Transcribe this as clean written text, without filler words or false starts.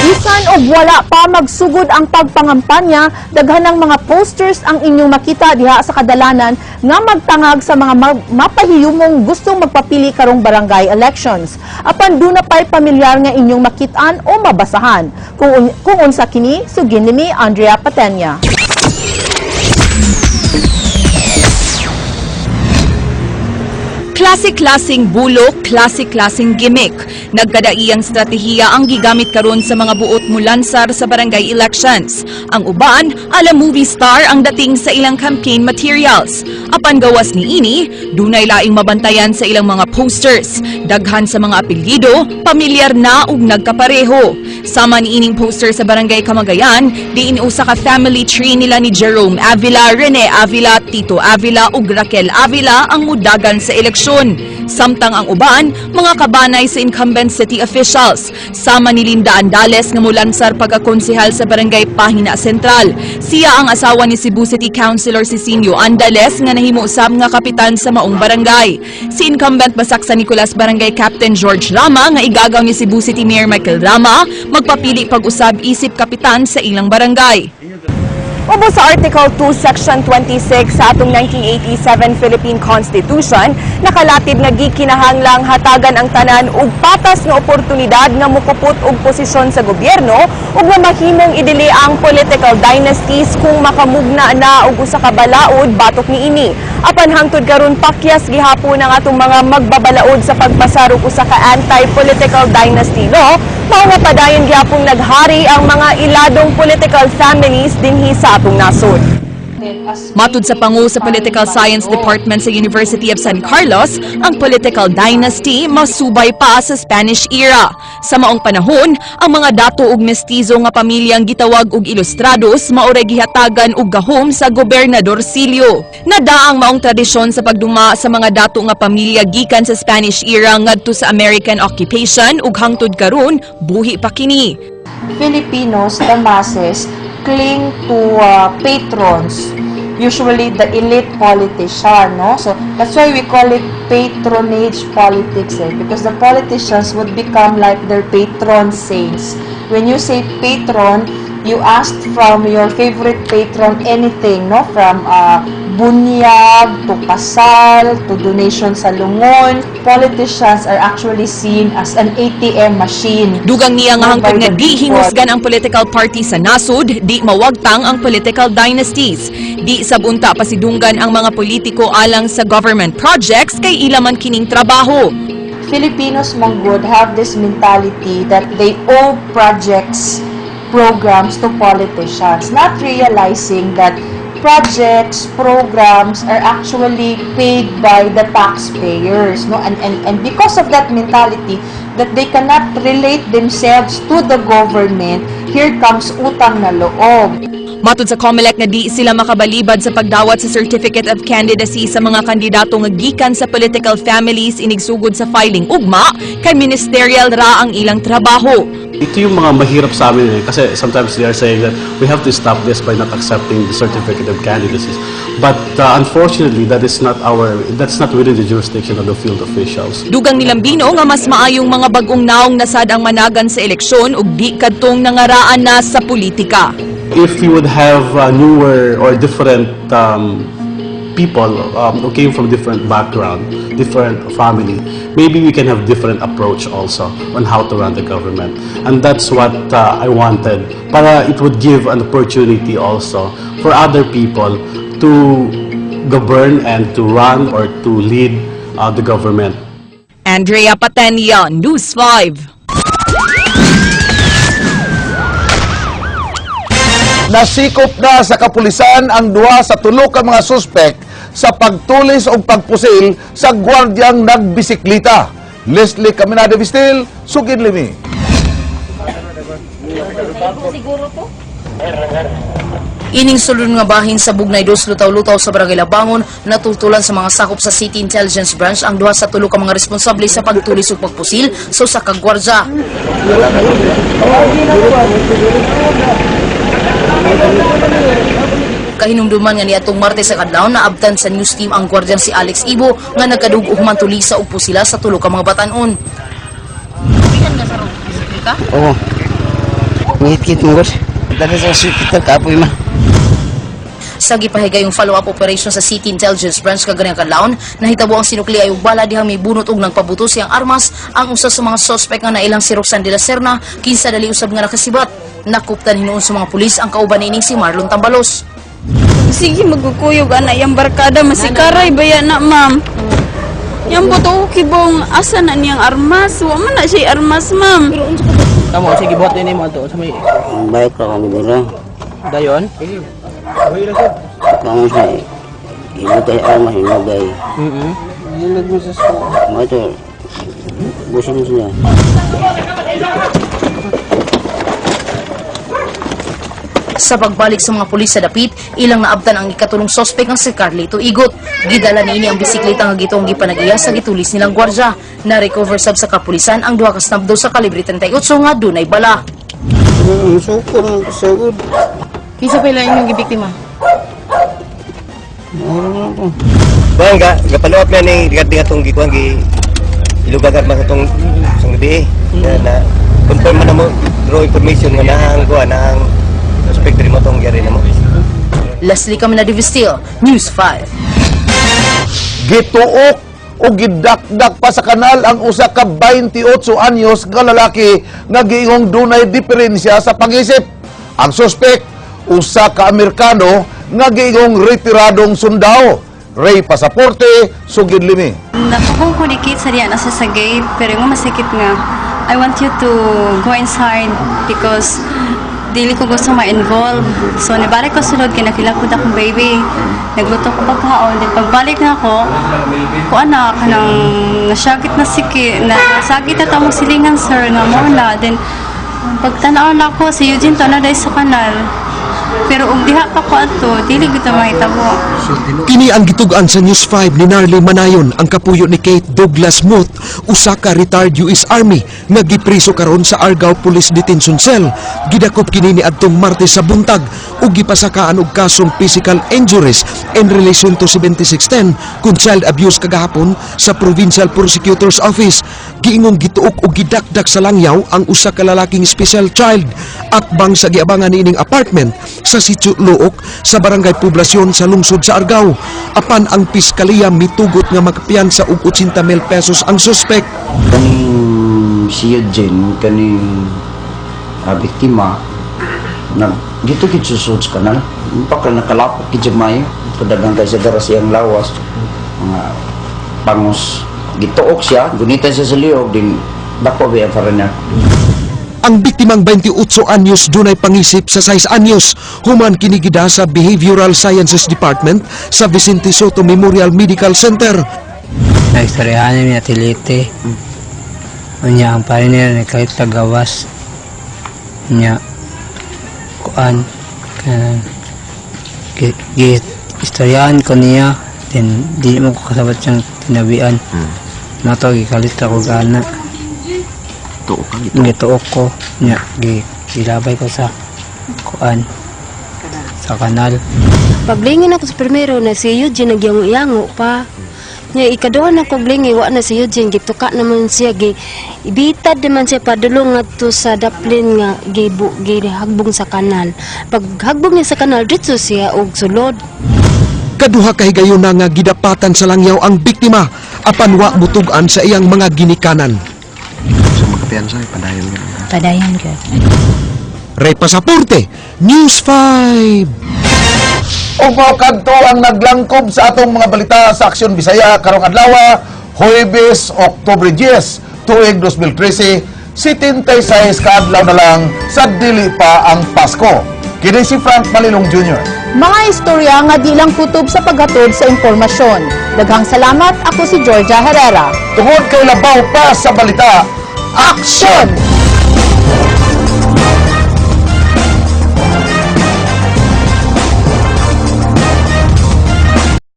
Bisan og wala pa magsugod ang pagpangampanya, daghan ng mga posters ang inyong makita diha sa kadalanan nga magtangag sa mga mapahiyumong gustong magpapili karong barangay elections. Apan duna pa'y pamilyar nga inyong makitaan o mabasahan. Kung unsa kini, sugin ni Andrea Patenya. Klase-klaseng bulok, klase-klaseng gimmick. Nagkadaiyang estratehiya ang gigamit karon sa mga buot mulansar sa barangay elections. Ang uban, ala movie star ang dating sa ilang campaign materials. Apan gawas ni ini, dunay laing mabantayan sa ilang mga posters. Daghan sa mga apelyido, pamilyar na ug nagkapareho. Sama ni ining poster sa barangay Kamagayan, diin usa ka family tree nila ni Jerome Avila, Rene Avila, Tito Avila ug Raquel Avila ang mudagan sa eleksyon. Samtang ang uban, mga kabanay sa incumbent city officials. Sama ni Linda Andales nga mulansar pagkakonsehal sa barangay Pahina Central. Siya ang asawa ni Cebu City Councilor Sisinio Andales nga nahimo usab nga kapitan sa maong barangay. Si incumbent Basak San Nicolas Barangay Captain George Rama nga igagaw ni Cebu City Mayor Michael Rama magpapili pag-usab isip kapitan sa ilang barangay. Ubos sa Article 2, Section 26 sa atong 1987 Philippine Constitution, nakalatid nga gikinahanglang hatagan ang tanan og patas nga oportunidad nga mukupot og posisyon sa gobyerno ug nga mahimong idili ang political dynasties kung makamugna na og usa ka balaod batok niini. Apan hangtod karon, pakyas gihapon ang atong mga magbabalaod sa pagpasar og usa ka anti-political dynasty law, mao nga padayon gihapong naghari ang mga iladong political families dinhi sa atong nasod. Matud sa pangu sa Political Science Department sa University of San Carlos, ang political dynasty masubay pa sa Spanish era. Sa maong panahon, ang mga dato ug mestizo nga pamilyang gitawag og ilustrados maoray gihatagan og gahom sa gobernadorcillo. Nadaang maong tradisyon sa pagduma sa mga dato nga pamilya gikan sa Spanish era ngadto sa American occupation ug hangtod karon buhi pa kini. Filipinos, the masses, cling to patrons, usually the elite politician, no? So that's why we call it patronage politics, eh? Because the politicians would become like their patron saints. When you say patron, you asked from your favorite patron anything, no? From bunyag to kasal to donation sa lungon. Politicians are actually seen as an ATM machine. Dugang niya nga hangtod By nga the di people. hingusgan ang political party sa nasod, di mawagtang ang political dynasties. Di sabunta pasidunggan ang mga politiko alang sa government projects kay ila man kining trabaho. Filipinos manggod have this mentality that they owe projects, programs to politicians, not realizing that projects, programs are actually paid by the taxpayers, no? And because of that mentality that they cannot relate themselves to the government, here comes utang na loob. Matud sa COMELEC na di sila makabalibad sa pagdawat sa Certificate of Candidacy sa mga kandidato nga gikan sa political families inigsugod sa filing ugma kay ministerial ra ang ilang trabaho. Ito yung mga mahirap sa amin eh. Kasi sometimes they are saying that we have to stop this by not accepting the certificate of candidacies. But unfortunately, that's not within the jurisdiction of the field officials. Dugang ni Lambino nga mas maayong mga bagong naong nasad ang managan sa eleksyon ug di kadtong nangaraan na sa politika. If we would have newer or different people who came from different background, different family, maybe we can have different approach also on how to run the government. And that's what I wanted. Para it would give an opportunity also for other people to govern and to run or to lead the government. Andrea Patenia, News 5. Nasikop na sa kapulisan ang duha sa tulo ka mga suspek sa pagtulis o pagpusil sa gwardyang nagbisiklita. Leslie Caminada Vistil, sugid limi. Ining sulod nga bahin sa Bugnay Dos, Lutaw-Lutaw sa Barangay Labangon, natultulan sa mga sakop sa City Intelligence Branch ang duha sa tulo ka mga responsable sa pagtulis ug pagpusil sa usa ka gwardya. Kahinumduman nga niadtong Martes sa kadlawon, naabtan sa news team ang gwardyang si Alex Ibo nga nagkadug human tulisa ug pusila sa tulo ka mga batan-on. Oo. Ngit-ngit mo gud. Dali sa hospital kapoy man. Sa gipahigayong follow-up operation sa City Intelligence Branch kaganing kadlawon, nahitabo ang sinukli ay og bala dihang mibunot og nagpabuto siyang armas ang usa sa mga suspect nga nailang si Roxanne de la Serna, kinsa dali usab nga nakasibat. Nakuptan hinuon sa mga pulis ang kauban niining si Marlon Tambalos. Sige, magkukuyog ana yung barkada masikaray baya na, ma'am. Yang buto ko kibong asa na niyang armas. Wa man na siya armas, ma'am. Tamo, sige, buhat din mo ato sa may Bayok ra kami dira. Dayon. Kamo sa ilugay armas ilugay. Mo ito busin sila. Sa pagbalik sa mga pulis sa dapit, ilang naabtan ang ikatulong sospek nga si Carlito Igot. Gidala niini ang bisikleta nga gitong gipanag-iya sa gitulis nilang gwardya. Na-recover sab sa kapulisan ang duha ka snabdo sa kalibre 38 nga dunay bala. Ang sukon sugod. Kinsa pa ilang inyong gibiktima? Kuan ga gapalo up na ni regarding atong gikuan gi ilugag armas atong isang gabi na, na confirm man na mo draw information nga naang kuan naang suspect diri mo atong gyari na mo. Leslie Camina de Vestil, News 5. Gituok o gidakdak pa sa kanal ang usa ka 28 anyos nga lalaki nga giingong dunay diferensya sa pangisip. Ang suspek, usa ka Amerikano nga giingong retiradong sundao. Ray Pasaporte, sugid limi. Napukong ko ni Kate sa diya nasa sa gate, pero nga masakit nga. I want you to go inside because dili ko gusto ma-involve. So, nibalik ko sulod, kinakilapod akong baby. Nagluto ko pagkaon. Then, pagbalik na ako, kuan na, kanang nasyagit na siki, na, nasagit na tamong silingan, sir, nga mo na. Then, pagtanaw na ako, si Eugene to na sa kanal. Pero ug diha pa ko ato, dili gito mahitabo. Kini ang gitug-an sa News 5 ni Narly Manayon, ang kapuyo ni Kate Douglas Muth, usa ka retired US Army nga gipriso karon sa Argao Police Detention Cell. Gidakop kini ni adtong Martes sa buntag ug gipasakaan og kasong physical injuries in relation to 7610 kun child abuse kagahapon sa Provincial Prosecutor's Office. Giingong gituok og gidakdak sa langyaw ang usa ka lalaking special child atbang sa giabangan niining apartment sa Sitio Luok sa Barangay Poblasyon sa lungsod sa Argao. Apan ang piskaliya mitugot nga makapiyansa og 80 mil pesos ang suspek. Kaning si Eugene kaning biktima nag dito gid susud sa kanal. Baka nakalapok gid siya maayo. Padagang kay sa dara siyang lawas mga pangos gituok siya, gunitan siya sa liog din dako ba ang foreigner. Ang biktimang 28 anyos dunay pangisip sa 6 anyos human kinigida sa Behavioral Sciences Department sa Vicente Soto Memorial Medical Center. Nagstoryahan niya tilite. Unya ang pioneer ni kahit tagawas. Unya kuan kanang gi istoryahan ko niya din di mo ko kasabot siyang tinabian. Nato gikalit ako gana. Tuok ka. Gituok ko nya gi gilabay ko sa kuan sa kanal. Paglingin ako sa primero na si Eugene nagyango-yango pa. Nya ikaduha na ko blingi wa na si Eugene gituka naman siya gi ibitad naman siya padulong ngadto sa daplin nga gibu gihagbong sa kanal. Pag hagbong niya sa kanal didto siya og sulod. Kaduha ka higayon na nga gidapatan sa langyaw ang biktima apan wa mutug-an sa iyang mga ginikanan. So makapiyansa padayon ka. Padayon gyud. Ray Pasaporte, News 5. Ug mao kadto ang naglangkob sa atong mga balita sa Aksyon Bisaya karong adlaw, Huwebes, Oktubre 10, tuig 2013, 76 ka adlaw na lang sa dili pa ang Pasko. Kini si Frank Malilong Jr. Mga istorya nga di lang kutob sa paghatod sa impormasyon. Daghang salamat, ako si Georgia Herrera. Tungod kay labaw pa sa balita, Aksyon!